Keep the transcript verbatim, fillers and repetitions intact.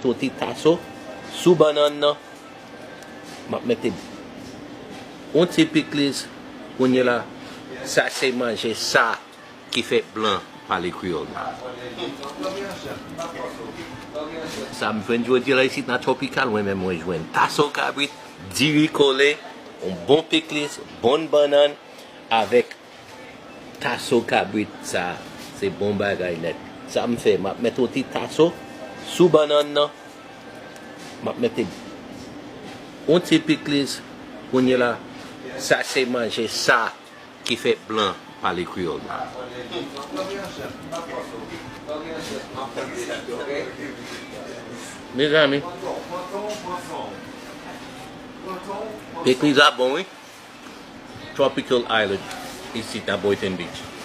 Yon ti taso sou bannann nan. M ap mete yon ti pikliz. Kounye la, sa se manje sa ki fè blan pale kreyòl la. Sa m jwenn jodi la isit nan Tropical, mwen menm mwen jwenn taso kabrit, diri kole, yon bon pikliz, bon bannann avèk taso kabrit sa, se bon bagay nèt. Sa m fè, m ap mete yon ti taso sou bannann nan. M ap mete yon ti pikliz. Kounye la, sa se manje sa ki fè blan pale kreyòl la. Mezanmi, pikliz la bon, wi. Tropical Island, isit nan Boynton Beach.